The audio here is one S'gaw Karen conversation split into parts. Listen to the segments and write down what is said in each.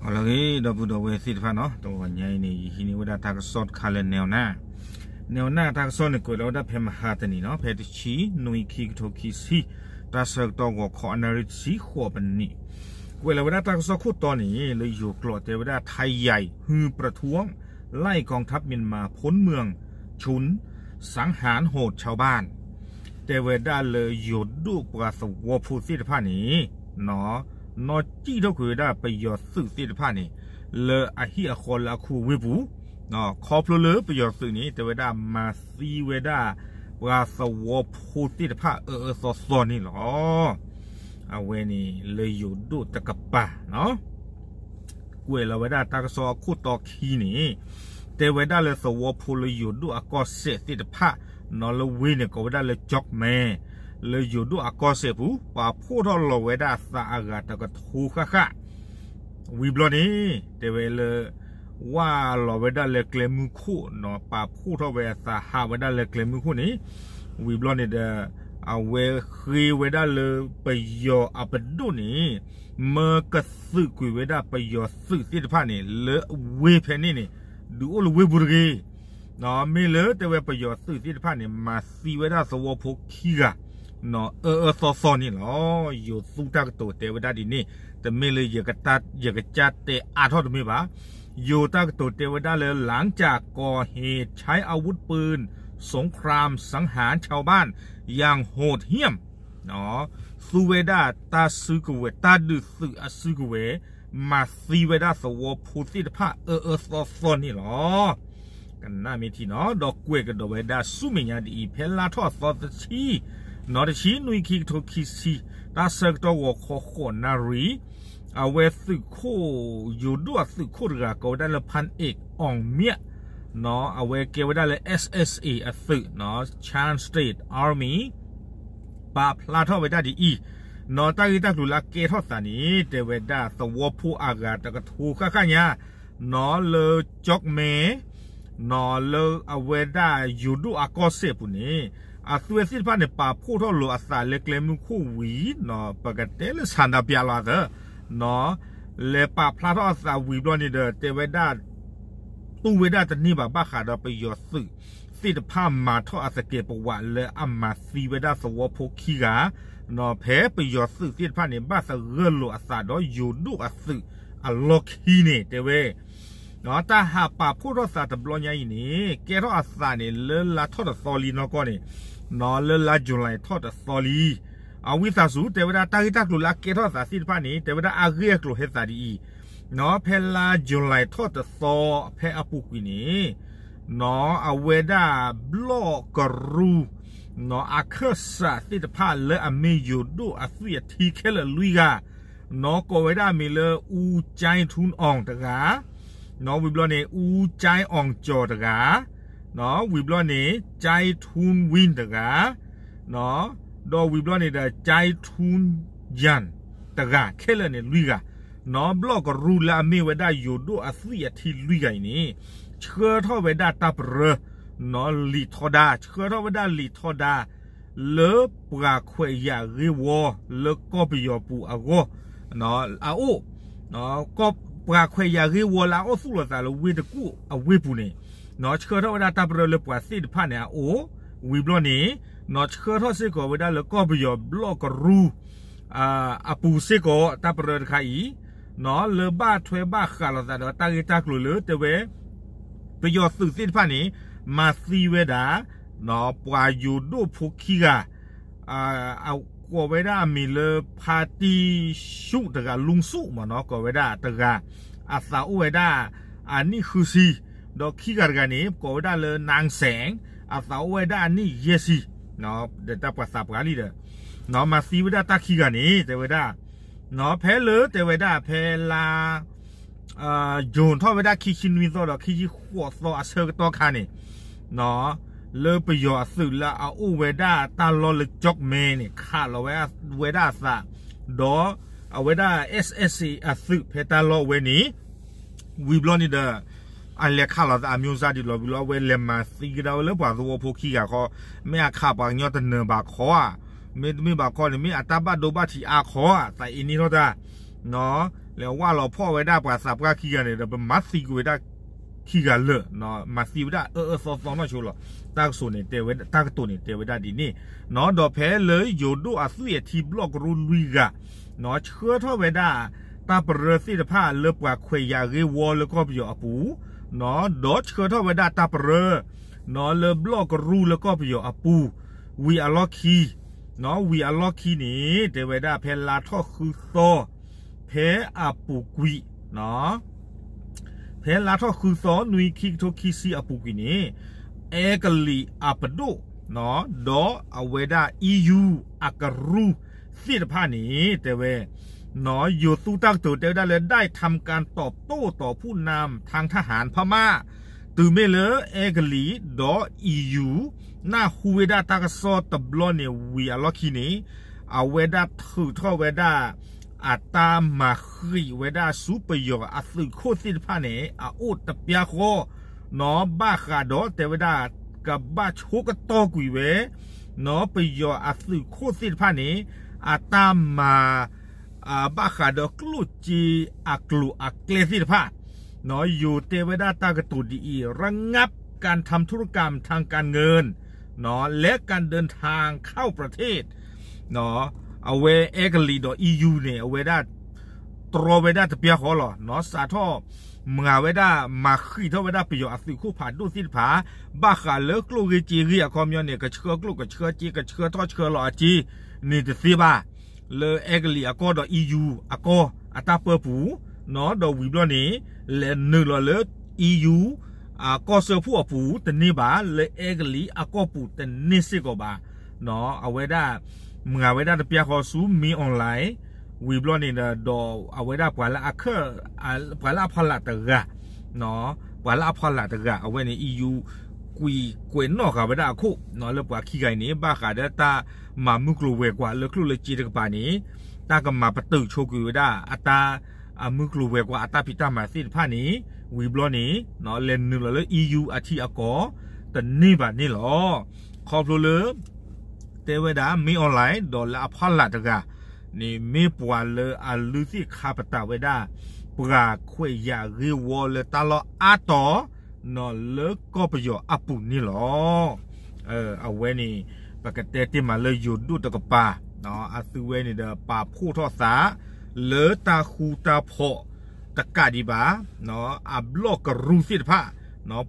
ဟါလၢအဂ့ၤ ဒီပုၢ်ဒီဝဲၢ်သ့ၣ်တဖၣ်နီၤ, တဂီၤညါအံၤန့ၣ် ယဟံးန့ၢ်ဝဲဒၣ်တၢ်ကစီၣ်တခါလၢ နဲၣ်နၢ်, နဲၣ်နၢ်တၢ်ကစီၣ်န့ၣ် ကွဲးလီၤဝဲဒၣ်ဖဲမဟါတနံၤနီၤ, ဖဲတဆံ နွံ ခံ ကထိခံဆံ, တၢ်ဆၢကတီၢ်ဂီၤခီအနၣ်ရံၣ်တဆံဃိးပနံး, ကွဲးလီၤဝဲဒၣ်တၢ်ကစီၣ်ခိၣ်တီန့ၣ် လၢယိၤကျိာ်တဲဝဲဒၣ် ไทยใหญ่ฮือประท้วง ไล่กองทัพเมียนมาพ้นเมือง ชุน สังหารโหดชาวบ้าน တဲဝဲဒၣ်လၢယိၤဒိၣ်ပှၤသဝီဖိသ့ၣ်တဖၣ်န့ၣ် နီၢ်စံၣ်ထီၣ်ကွံာ်ဝဲဒၣ်ပယီၤသုးသ့ၣ်တဖၣ်န့ၣ် လၢအဟံၣ်အဃီလၢအခူအဝ့ၢ်ပူၤ, ခီဖျိလၢပယီၤသုးန့ၣ် တဲဝဲဒၣ်မၤသံဝဲဒၣ် ပှၤသဝီဖိသ့ၣ်တဖၣ်အၢအၢသီသီန့ၣ်လီၤ. အဝဲန့ၣ်လၢယိၤဒိၣ်တကပၤနီၤ ကွဲးလီၤဝဲဒၣ်တၢ်ကစီၣ်အခိၣ်တီခံန့ၣ် တဲဝဲဒၣ်လၢသဝီဖိလၢယိၤဒိၣ်အကီၢ်စဲၣ်သ့ၣ်တဖၣ် နီၤလၢဝ့ၢ်န့ၣ် ကိးဝဲဒၣ်လၢ ကၠီးမဲ လၢယိၤဒိၣ်အကီၢ်စဲၣ်ပူၤ ပာ်ဖှိၣ်ထီၣ်လီၤဝဲဒၣ်အသးအဂၤတကထိဃၣ်ဃၣ် ဝံၤဘျီန့ၣ် တဲဝဲလၢ ဝၢ်လီၤဝဲဒၣ်လၢကျဲမုၢ်ခိၣ်နီၤ ပာ်ဖှိၣ်ထီၣ်ဝဲအသးဟးဝဲဒၣ်လၢကျဲမုၢ်ခိၣ်န့ၣ် ဝံၤဘျီန့ၣ်ဒီး အဝဲဃ့ဝဲဒၣ်လၢပယီၤအပဒိၣ်န့ၣ် မၢကသုးကွံာ်ဝဲဒၣ်ပယီၤသုးသ့ၣ်တဖၣ်န့ၣ် လၢဝ့ၢ်ဖဲန့ၣ်န့ၣ် ဒုးအိၣ်လၢဝ့ၢ်ပူၤတဂ့ၤ မ့ၢ်လၢတဲဝဲပယီၤသုးသ့ၣ်တဖၣ်န့ၣ် မၤသံဝဲဒၣ်သဝီဖိခံဂၤ နီၤအၢအၢသီသီန့ၣ်လီၤ. ယိၤသူတၢ်ကတိၤတဲဝဲဒၣ်ဒ်န့ၣ် တမ့ၢ်လၢ ယကစၢ်တဲအါထီၣ်တမ့ၢ်ဘၣ်. ယိၤတၢ်ကတိၤတဲဝဲဒၣ်လၢ หลังจากก่อเหตุใช้อาวุธปืนสงครามสังหารชาวบ้านอย่างโหดเหี้ยม သူဝဲဒၣ်တၢ်စုကဝဲၤ တၢ်ဒုးသုးအစုကဝဲၤ မၤသံဝဲဒၣ်သဝီဖိသ့ၣ်တဖၣ်အၢအၢသီသီန့ၣ်လီၤ. ကနၣ်မ့ၢ်ထံနီၤ ဒီးကွဲးကဒီးဝဲဒၣ်ဆူမဲာ်ညါဒ်အံၤ ဖဲလါထီၣ်အသီတဆံ နီၤတဆံ နွံ ခံ ကထိခံဆံ တၢ်ဆၢကတီၢ်ဂီၤခီဃိးနၣ်ရံၣ် အဝဲသုးခိၣ် ယိၤဒိၣ်အသုးခိၣ်တဂၤ ကိးဝဲဒၣ်လၢ พันเอกอ่องเมียะ နီၤ အဝဲကဲဝဲဒၣ်လၢ SSA အသုး Shan State Army ပာ်ဖျါထီၣ်ဝဲဒၣ်ဒ်အံၤ နီၤ တၢ်ဂ့ၢ်တၢ်ကျိၤလၢအကဲထီၣ်သးန့ၣ် တဲဝဲဒၣ်သဝီဖိအဂၤတကထိဃၣ်ဃၣ်ညါ နီၤလၢ ကၠီးမဲ နီၤ လၢအဝဲဒၣ်ယိၤဒိၣ်အကီၢ်စဲၣ်ပူၤန့ၣ် အသုးသ့ၣ်တဖၣ်န့ၣ် ပာ်ဖှိၣ်ထီၣ်လိာ်အသးလၢကျဲမုၢ်ခိၣ်ဝံၤ နီၤ ပကတဲလၢ ဆန္ဒပြ လီၤသၢ နီၤ လဲၤပာ်ဖျါထီၣ်အသးဝံၤဘျီန့ၣ်ဒီး တဲဝဲဒၣ် တူၢ်ဝဲဒၣ်တန့ၢ်ဘၣ်ဘၣ်ဃးဒီးပယီၤသုးသ့ၣ်တဖၣ်မၤထီၣ်အသကဲးပဝးလၢအမၤသံဝဲဒၣ်သဝီဖိခံဂၤ နီၤ ဖဲပယီၤသုးသ့ၣ်တဖၣ်န့ၣ် ဘၣ်သဂၢၢ်လိာ်အသးဒီးယိၤဒိၣ်အသုးအလီၢ်ခံန့ၣ် တဲဝဲ တၢ်ဟးပာ်ဖှိၣ်ထီၣ်သးတဘျီညါအံၤန့ၣ် ကဲထီၣ်အသးန့ၣ် လၢလါထီၣ်တသီလံနီၢ်ကီၢ်န့ၣ် နီၤ လၢလါ July ထီၣ်တသီလံ. အဝံသးစူၤ တဲဝဲဒၣ်တၢ်ဂ့ၢ်တၢ်ကျိၤလၢအကဲထီၣ်အသးသ့ၣ်တဖၣ်န့ၣ် တဲဝဲဒၣ်အဂ့ၢ်အကျိၤဟဲသးဒ်အံၤ နီၤ ဖဲလါ July ထီၣ်တသီ ဖဲအပူၤကွံာ်န့ၣ် နီၤ အဝဲဒၣ်ဘျီၣ်ကရူၢ် နီၤ အခၢၣ်စးသ့ၣ်တဖၣ် လၢအမ့ၢ်ယိၤဒိၣ်အသွံၣ်အထံခဲလၢာ်လွံၢ်ဂၤ နီၤ ကိးဝဲဒၣ်အမံၤလၢ အူကၠဲထူအီၣ်တဂၤ နီၤ ဝံၤဘျီန့ၣ် အူကၠဲအီၣ်ကၠီၤတဂၤ နီၤ ဝံၤဘျီန့ၣ် ကၠဲထူဝံတဂၤ နီၤ ဒီးဝံၤဘျီန့ၣ်ဒီး ကၠဲထူယၣ်တဂၤ ခဲလၢာ်န့ၣ်လွံၢ်ဂၤ နီၤ ဘျီၣ်ကရူၢ်လၢအမ့ၢ်ဝဲဒၣ်ယိၤဒိၣ်အသွံၣ်အထံလွံၢ်ဂၤအံၤန့ၣ် ဆှၢထီၣ်ဝဲဒၣ်တၢ်ပရၢ နီၤ လံာ်ထီဒါ ဆှၢထီၣ်ဝဲဒၣ်လံာ်ထီဒါ လၢပှၤခွဲးယာ်ဂ့ၢ်ဝီ လၢကီၢ်ပယီၤပူၤအဂီၢ် အအိၣ် ပှၤခွဲးယာ်ဂ့ၢ်ဝီလၢအအိၣ်သူၣ်လီၤသးလၢဝ့ၢ်တကူၣ်အဝ့ၢ်ပူၤန့ၣ် နီၤဆှၢထီၣ်ဝဲဒၣ်တၢ်ပရၢလၢပှၤသ့ၣ်တဖၣ်န့ၣ်အအိၣ် ဝံၤဘျီန့ၣ် နီၤဆှၢထီၣ်စ့ၢ်ကီးဝဲဒၣ်လၢကီၢ်ပယီၤဘျီၣ်ကရူၢ် အပူၤစ့ၢ်ကီး တၢ်ပရၢတခါအံၤ နီၤ လၢဘၣ်ထွဲဘၣ်ဃးလိာ်သးဒီးတၢ်ဂ့ၢ်တၢ်ကျိၤလၢတဲဝဲ ပယီၤသုးသ့ၣ်တဖၣ်န့ၣ် မၤသံဝဲဒၣ် နီၤ ပှၤယိၤဒိၣ်ဖိခံဂၤ အကိးဝဲဒၣ်အမံၤလၢ ဖါတံၢ်ဆူၣ်တဂၤ လူင်ဆူၣ်မ့ၢ်နီၤ ကိးဝဲဒၣ်တဂၤ အသးအိၣ်ဝဲဒၣ် အနံၣ်ဃုဆံ ဒီးခံဂၤတဂၤန့ၣ် ကိးဝဲဒၣ်လၢ နၢင်းစဲၣ် အသးအိၣ်ဝဲဒၣ်အနံၣ်ယဲၢ်ဆံ ဒီးတၢ်ပှၤသးပှၢ်လံဒီး နီၤမၤသံဝဲဒၣ်တၢ်ခံဂၤန့ၣ် တဲဝဲဒၣ် နီၤဖဲလၢတဲဝဲဒၣ်ဖဲလါ ယိၤထီၣ်ဝဲဒၣ်ခံဆံနွံသီဒီးခံဆံဃိးသီအဆၢကတီၢ်ခါန့ၣ် နီၤ လၢပယီၤအသုးလၢအအိၣ်ဝဲဒၣ်တၢ်လီၢ်လၢကၠီးမဲန့ၣ် ခးလီၤဝဲဒၣ်အသး ဒီးအဝဲဒၣ် SSA အသုးဖဲတၢ်လီၢ်ဝဲန့ၣ် ဝံၤဘျီန့ၣ်ဒီး အလဲၤခးလီၤသးအမျိုးစားဒ်လီၤဝံၤလီၤ အဝဲလဲၤမၤသံကဒါဝဲလၢပှၤသဝီဖိခံဂၤခီ မ့ၢ်အခးပှၤကညီတနၢၤဘၣ်ခီဧါ မ့တမ့ၢ်ဘၣ်ခီန့ၣ် မ့ၢ်အတၢ်ဘၣ်ဒိဘၣ်ထံးအါခီဧါ သးအ့န့ၢ်ထီၣ်တၢ် နီၤ လဲၤဝၢ်လီၤဖီၣ်ဝဲဒၣ်ပှၤသးပှၢ်ခံဂၤန့ၣ်ဒီး ပမၤသံကွံာ်ဝဲဒၣ်ခံဂၤလၢာ်, မၤသံဝဲဒၣ်အၢအၢသီသီနီၢ်ဆိလီၤ. တၢ်ကစီၣ်န့ၣ်တဲဝဲ တၢ်ကတိၤန့ၣ်တဲဝဲဒၣ်ဒ်န့ၣ်, ဒီးဖဲလၢယိၤဒိၣ်အသွံၣ်အထံဘျီၣ်ကရူၢ်လွံၢ်ဂၤ ဆှၢထီၣ်ဝဲဒၣ် တၢ်ပရၢသ့ၣ်တဖၣ်လၢပှၤခွဲးယာ်ဂ့ၢ်ဝီလၢကီၢ်ပယီၤအပူၤ, ဒီးဆှၢထီၣ်ဝဲဒၣ်တၢ်ပရၢ လၢဘျီၣ်ကရူၢ်လၢကီၢ်ပယီၤအပူၤ, ဝံၤအလီၢ်ခံ, ဝံၤအလီၢ်ခံန့ၣ် တဲဝဲဒၣ်ဖဲလါထီၣ်ဃုသီ, ဖဲအပူၤကွံာ် ဖဲလါထီၣ်ဃုသီ နွံ ခံကထိခံဆံအပူၤကွံာ်န့ၣ်, အဲကလံးအပဒိၣ်, ဒီးအဝဲဒၣ် EU အကရူၢ်သ့ၣ်တဖၣ်န့ၣ် တဲဝဲ, ယိၤသူတၢ်ကတိၤတဲဝဲဒၣ်လၢ ได้ทำการตอบโต้ต่อผู้นำทางทหารพม่า တုၤမ့ၢ်လၢအဲကလံးဒီး EU နၢ်ဟူဝဲဒၣ်တၢ်ကစီၣ်တဘျီန့ၣ် ဝံၤအလီၢ်ခံန့ၣ်, အဝဲဒၣ်ထုးထီၣ်ဝဲဒၣ် အတၢ်မၤဃံးဝဲဒၣ်ဆူပယီၤအသုးခိၣ်သ့ၣ်တဖၣ်န့ၣ် အအိၣ်တပျၢ်ဃီ, ဘၣ်ဃးဒီးတဲဝဲဒၣ် ကဘၣ်ဆိကတီၢ်ကွံာ်ဝဲ ပယီၤအသုးခိၣ်သ့ၣ်တဖၣ်န့ၣ် အတၢ်မၤ ဘၣ်ဃးဒီးကျိၣ်စ့အကျိၤအကျဲသ့ၣ်တဖၣ်, ယိၤတဲဝဲဒၣ်တၢ်ကတိၤဒ်အံၤ ระงับการทำธุรกรรมทางการเงิน และการเดินทางเข้าประเทศ အဝဲအဲကလံးဒီး EU န့ၣ် အဝဲဒၣ် တြီဝဲဒၣ်တပျၢ်ဃီလီၤ. စးထီၣ်မၤဝဲဒၣ် မၤဃံးထီၣ်ဝဲဒၣ်ပယီၤအသုးခိၣ်ဖးဒိၣ်သ့ၣ်တဖၣ် ဘၣ်ဃးလၢကျိၣ်ဂ့ၤစ့ဂ့ၤအခီပညီန့ၣ် ကဆှၢကျိၣ်ကဆှၢစ့ ကဆှၢထီၣ်ဆှၢလီၤအစ့န့ၣ်တသ့ဘၣ် လၢအဲကလံးအကီၢ်ဒီး EU အကီၢ်အတၢ်ပၢပူၤ, ဒီးဝံၤဘျီန့ၣ် လဲၤနုာ်လီၤလၢ EU အကီၢ်စၢဖှိၣ်အပူၤတန့ၢ်ဘၣ်, လၢအဲကလံးအကီၢ်ပူၤတန့ၢ်စ့ၢ်ကီးဘၣ်. အဝဲဒၣ် မၤဝဲဒၣ်တပျၢ်ဃီဆူ မင်းအောင်လှိုင် ဝံၤဘျီန့ၣ်ဒီး ဒီးအဝဲဒၣ်ပှၤလၢအခၢၣ် ပှၤလၢအဖီလာ်တဂၤ ပှၤလၢအဖီလာ်တဂၤ အဝဲန့ၣ် EU ကွံာ်ကွဲးနီၣ်ဃာ်ဝဲဒၣ်အခိၣ် လၢပှၤခံဂၤအံၤန့ၣ် ဘၣ်ဃးဒီးတၢ်မၤမုၢ်ကျိၤဝဲၤကွာ်လၢကျိၣ်လၢစ့တကပၤန့ၣ် တၢ်ကမၤပတုာ်ဆိကွံာ်ဝဲဒၣ်အတၢ် အမုၢ်ကျိၤဝဲၤကွာ်အတၢ်ဖံးတၢ်မၤသ့ၣ်တဖၣ်န့ၣ် ဝံၤဘျီန့ၣ် လဲၤနုာ်လီၤလၢ EU အထံအကီၢ် တန့ၢ်ဘၣ်န့ၣ်လီၤ. ခီဖျိလၢ တဲဝဲဒၣ် မင်းအောင်လှိုင် ဒီးလၢအဖီလာ်တဂၤန့ၣ် မ့ၢ်ပှၤလၢအလုၢ်သ့ၣ်ခါပတာ်ဝဲဒၣ် ပှၤခွဲးယာ်ဂ့ၢ်ဝီလၢတၢ်လီၢ်အါတီၤ လၢကီၢ်ပယီၤအပူၤန့ၣ်လီၤ. အဝဲန့ၣ် ပကတဲတ့ၢ်မးလၢယိၤဒိၣ်တကပၤ အသုဝဲန့ၣ်ဒီးပာ်ဖှိၣ်ထီၣ်သး လၢတၢ်ဃူတၢ်ဖိးတကးဒံးဘၣ် အဘျီၣ်ကရူၢ်သ့ၣ်တဖၣ်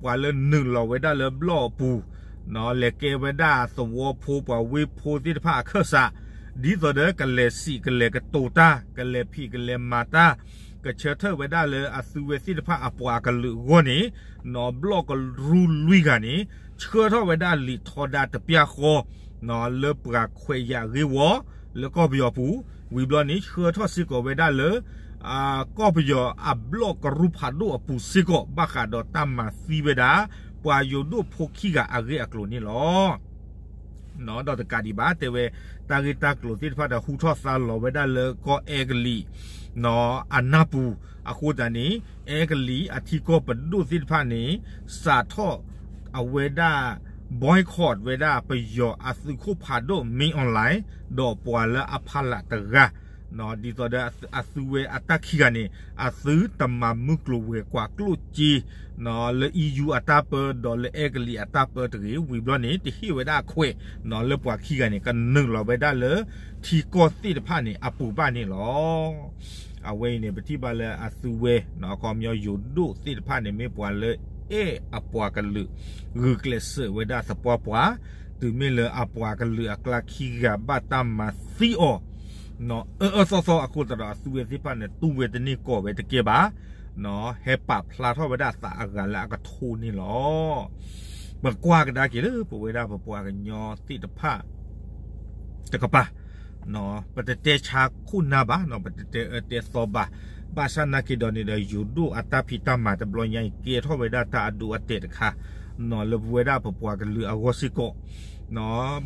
ပှၤလၢနုာ်လီၤဝဲဒၣ်လၢဘျီၣ်အပူၤ လဲၤကဲဝဲဒၣ်သဝီဖိပှၤဝ့ၢ်ဖိသ့ၣ်တဖၣ်အခၢၣ်စး ဒ်သိးဒီးကလဲၤစံးကလဲၤကတိၤတၢ် ကလဲၤဖံးကလဲၤမၤတၢ် ကဆၢထၢၣ်ဝဲဒၣ်လၢအသုဝဲသ့ၣ်တဖၣ်အပှၤကလုာ်အဂီၢ်န့ၣ် ဘျီၣ်ကရူၢ်လွံၢ်ဂၤန့ၣ် ဆှၢထီၣ်ဝဲဒၣ်လံာ်ထီဒါတပျၢ်ဃီ လၢပှၤခွဲးယာ်ဂ့ၢ်ဝီ လၢကီၢ်ပယီၤပူၤ ဝံၤဘျီန့ၣ် ဆှၢထီၣ်စ့ၢ်ကီးဝဲဒၣ်လၢ ကီၢ်ပယီၤအဘျီၣ်ကရူၢ်ဖးဒိၣ်အပူၤစ့ၢ်ကီး ဘၣ်ဃးဒီးတၢ်မၤသံဝဲဒၣ် ပှၤယိၤဒိၣ်ဖိခံဂၤအဂ့ၢ်အကျိၤန့ၣ်လီၤ. ဒီးတကးဒံးဘၣ် တဲဝဲ တၢ်ဂ့ၢ်တၢ်ကျိၤသ့ၣ်တဖၣ်ဒီး ဟူထီၣ်သါလီၤဝဲဒၣ်လၢကီၢ်အဲကလံး အနၢ်ပူၤ အဃိသတးန့ၣ် အဲကလံးအထံကီၢ်ပဒိၣ်သ့ၣ်တဖၣ်န့ၣ် စးထီၣ်အဝဲဒၣ် boycott ဝဲဒၣ်ပယီၤအသုးခိၣ်ဖးဒိၣ် မင်းအောင်လှိုင် ဒီးပှၤလၢအဖီလာ်တဂၤ ဒ်သိးဒီးအသုဝဲအတၢ်ခံဂၤန့ၣ် အသုတမၤမုၢ်ကျိၤဝဲၤကွာ်ကျိၣ်စ့ လၢ EU အတၢ်ပၢ ဒီးလၢအဲကလံးအတၢ်ပၢတဂ့ၤ ဝံၤဘျီန့ၣ် တဟ့ၣ်ဝဲဒၣ်အခွဲး လၢပှၤခံဂၤန့ၣ် ကနုာ်လီၤဝဲဒၣ်လၢထံကီၢ်သ့ၣ်တဖၣ်န့ၣ် အပူၤဘၣ်န့ၣ်လီၤ. အဝဲအံၤန့ၣ် ပထံၣ်ဘၣ်လၢအသုဝဲ အခီပညီယိၤဒိၣ်သ့ၣ်တဖၣ်န့ၣ် မ့ၢ်ပှၤလၢအဲၣ်အပှၤကလုာ် ဂုာ်ကျဲးစၢးဝဲဒၣ်သပှၢ်ပှၢ် တုၤမ့ၢ်လၢအပှၤကလုာ်အကျါခံဂၤဘၣ်တၢ်မၤသံအီၤ အၢအၢသီသီအဃိသတးဒီး အသုဝဲသ့ၣ်တဖၣ်န့ၣ် တူၢ်ဝဲတန့ၢ်ကီၢ်ဝဲတကဲဘၣ် ဟဲပာ်ဖျါထီၣ်ဝဲဒၣ်သးအဂၤလၢအကထိန့ၣ်လီၤ. ပကွၢ်ကဒါက့ၤလၢပဝဲဒၣ်ပပှၤကညီသ့ၣ်တဖၣ် တကပၤ ပတတဲဆါခိၣ်နၢ်ဘၣ် ပတတဲအၢတဲသီဘၣ် ဘၣ်ဆၣ်နာ်က့ၤဒီးန့ၣ်ဒီး ယိၤဒိၣ်အတၢ်ဖံးတၢ်မၤတဘျီညါအံၤ ကဲထီၣ်ဝဲဒၣ်တၢ်အဒိအတဲာ်တခါ လၢပဝဲဒၣ်ပပှၤကလုာ်အဂီၢ်စ့ၢ်ကီး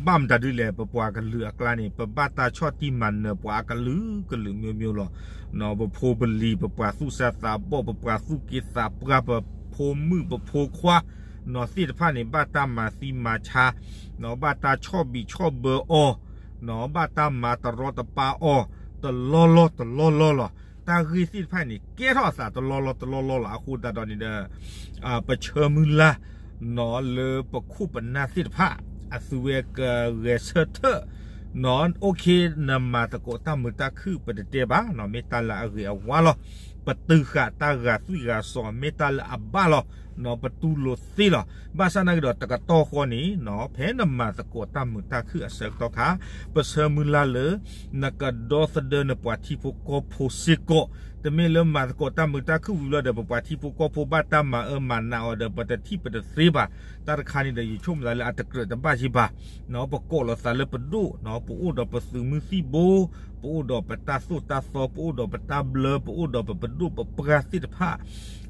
ဘၣ်မတၤဒ်လဲၣ် ပပှၤကလုာ်အကျါန့ၣ် ပဘၣ်တၢ်ဆီၣ်တံၢ်မၤနၢၤပှၤအကလုာ်ကလုာ်မျိုးမျိုးလီၤ. ပဖိပလံၤ ပပှၤသူၣ်စၢ်သးဘီၣ် ပပှၤသူၣ်က့သးပှၢ် ပဖိမုၣ်ပဖိခွါ သ့ၣ်တဖၣ်န့ၣ် ဘၣ်တၢ်မၤသံမၤဆါ ဘၣ်တၢ်ဆီၣ်ဘံၣ်ဆီၣ်ဘၢအီၤ ဘၣ်တၢ်မၤတရီတပါအီၤ တလီၢ်လီၢ်တလီၢ်လီၢ်လီၤ. တၢ်ဂ့ၢ်သ့ၣ်တဖၣ်န့ၣ် ကဲထီၣ်အသးတလီၢ်လီၢ်တလီၢ်လီၢ်လီၤ. အဃိသတးဒီးန့ၣ်ဒီး ပဆၢမုၢ်လၢ် နီၣ် လၢပခိၣ်ပနၢ်သ့ၣ်တဖၣ် အသုဝဲကဂဲၤဆၢထၢၣ် နီၣ် အိၣ်ခ့ နမၤသကိးတၢ်မုာ်တၢ်ခုၣ် ပတတဲဘၣ် နီၣ် မ့ၢ်တၢ်လၢအဂ့ၤအဝါလီၤ. ပတုာ်ဃာ်တၢ်ဂာ်သွံၣ်ဂာ်စီၤ မ့ၢ်တၢ်လၢအဘၣ်လီၤ. နီၣ် ပတူၢ်လိာ်သ့လီၤ. ဘၣ်ဆၣ်နာ်က့ဒီး တကတီၢ်ဃီန့ၣ် နီၣ် ဖဲနမၤသကိးတၢ်မုာ်တၢ်ခုၣ်အဆၢကတီၢ်ခါ ပဆၢမုၢ်လၢ်လၢ နကဒီသဒၢနပှၤထံဖိကီၢ်ဖိစ့ၢ်ကီး, တမ့ၢ်လၢမၤသကိးတၢ်မုာ်တၢ်ခုၣ်ဝံၤဘျီဒီး ပပှၤထံဖိကီၢ်ဖိဘၣ်တၢ်မၤအၢမၤနးအီၤဒီး ပတထံၣ်ပတသ့ဘၣ်. တၢ်တခါန့ၣ်ဒီး ယဆိကမိၣ်သးလၢအတကြၢးတဘၣ်ယံၤဘၣ်. နီၣ် ပကိးလီၤသးလၢပဒိၣ် နီၣ် ပအိၣ်ဒီးပသုးမုၢ်သံၣ်ဘိ, ပအိၣ်ဒီးပတၢ်သိၣ်တၢ်သီ, ပအိၣ်ဒီးပတၢ်ဘျၢ, ပအိၣ်ဒီးပပဒိၣ်ပပှၢ်သ့ၣ်တဖၣ်.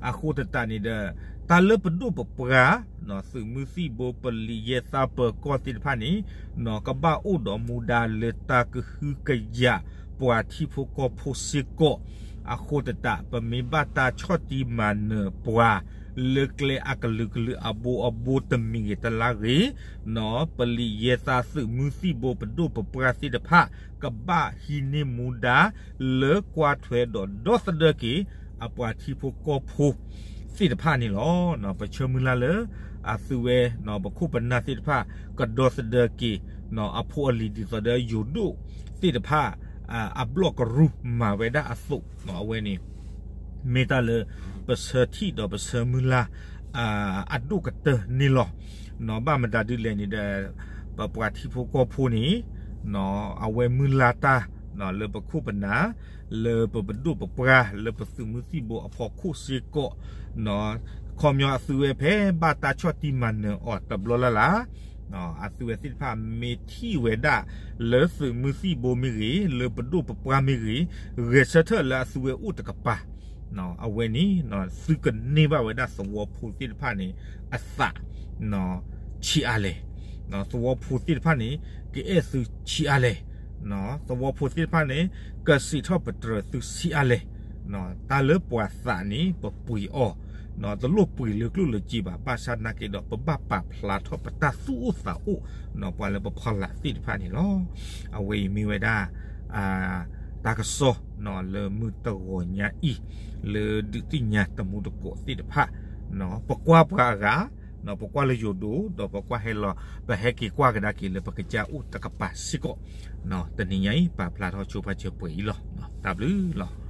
အဃိသတးန့ၣ်ဒီး တၢ်လၢပဒိၣ်ပပှၢ် နီၣ် သုးမုၢ်သံၣ်ဘိ ပလံးယဲၢ်သးပၢၤကီၢ်သ့ၣ်တဖၣ်န့ၣ် နီၣ် ကဘၣ်အိၣ်ဒီးမူဒါလၢတၢ်ကဟုကယာ် ပှၤထံဖိကီၢ်ဖိစ့ၢ်ကီး. အဃိသတး ပမ့ၢ်ဘၣ်တၢ်ဆီၣ်တံၢ်မၤနၢၤပှၤ လၢကျဲအကလုာ်ကလုာ်အဘိအဘိတမံၤဂ့ၤတလါဂ့ၤ, နီၣ် ပလံးယဲၢ်သးသုးမုၢ်သံၣ်ဘိ ပဒိၣ်ပပှၢ်သ့ၣ်တဖၣ် ကဘၣ်ဟံးန့ၢ်မူဒါ လၢကွၢ်ထွဲဒီးဒီသဒၢက့ၤ အပှၤထံဖိကီၢ်ဖိသ့ၣ်တဖၣ်န့ၣ်လီၤ. နီၣ် ပဆၢမုၢ်လၢ်လၢ အသုဝဲ နီၣ် ပခိၣ်ပနၢ်သ့ၣ်တဖၣ် ကဒီသဒၢက့ၤ နီၣ် အဖိအလံၤဒ်သိးဒီးယိၤဒိၣ်သ့ၣ်တဖၣ် အဘျီၣ်ကရူၢ်မၤဝဲဒၣ်အသိး နီၣ် အဝဲန့ၣ် မ့ၢ်တၢ်လၢ ပဆၢထံၣ်ဒီးပဆၢမုၢ်လၢ် အဒိၣ်ကတၢၢ်န့ၣ်လီၤ. နီၣ် ဘၣ်မတၤဒ်လဲၣ်န့ၣ်ဒီး ပပှၤထံဖိကီၢ်ဖိန့ၣ် နီၣ် အဝဲမုၢ်လၢ်တၢ် နီၣ် လၢပခိၣ်ပနၢ် လၢပပဒိၣ်ပပှၢ် လၢပသုးမုၢ်သံၣ်ဘိအဖီခိၣ်စ့ၢ်ကီး နီၣ် ခီပညီအသုဝဲဖဲဘၣ်တၢ်ဆီၣ်တံၢ်မၤနၢၤအီၤတဘျီလၢ်လၢ် နီၣ် အသုဝဲသ့ၣ်တဖၣ်မ့ၢ်ထံၣ်ဝဲဒၣ် လၢသုးမုၢ်သံၣ်ဘိမ့ၢ်ဂ့ၤ လၢပဒိၣ်ပပှၢ်မ့ၢ်ဂ့ၤ ဂဲၤဆၢထၢၣ်လၢအသုဝဲအိၣ်တကပၤ နီၣ် အဝဲန့ၣ် နီၣ် သုကန့ၢ်ဘၣ်ဝဲဒၣ်သဝီဖိသ့ၣ်တဖၣ်န့ၣ် အသး နီၣ် ဆံးအါလဲၣ်. နီၣ် သဝီဖိသ့ၣ်တဖၣ်န့ၣ် ကအဲၣ်သုဆံးအါလဲၣ်. နီၣ် သဝီဖိသ့ၣ်တဖၣ်န့ၣ် ကစံးထီၣ်ပတြၢၤသုဆံးအါလဲၣ်. နီၣ် တၢ်လၢပှၤသးန့ၣ် ပပှ့ၤအီၤ နီၣ် တလိၣ်ပှ့ၤလၢကျိၣ်လၢစ့ဘၣ်. ဘၣ်ဆၣ်နာ်က့ဒီး ပဘၣ်ပာ်ဖျါထီၣ်ပတၢ်သူၣ်အိၣ်သးအိၣ် နီၣ် ပှၤလၢပဖီလာ်သ့ၣ်တဖၣ်န့ၣ်လီၤ. အဝဲအံၤမ့ၢ်ဝဲဒၣ် တၢ်ကစီၣ် နီၣ် လၢမုၢ်တဂီၤညါအံၤ လၢဒုးသ့ၣ်ညါတမူတကိးသ့ၣ်တဖၣ် နီၣ် ပကွၢ်ပှၤအဂၤ နီၣ် ပကွၢ်လၢယိၤဒိၣ် ဒီးပကွၢ်ဟဲလီၤ ပဟဲက့ၤကွၢ်ကဒါက့ၤလၢပကစၢ်အိၣ်တကပၤစ့ၢ်ကီး နီၣ် တနံၤညါအံၤ ပာ်ဖျါထီၣ်ဆိပာ်စၢၤပှဲၤအံၤလီၤ. နီၣ် တၢ်ဘျုးလီၤ.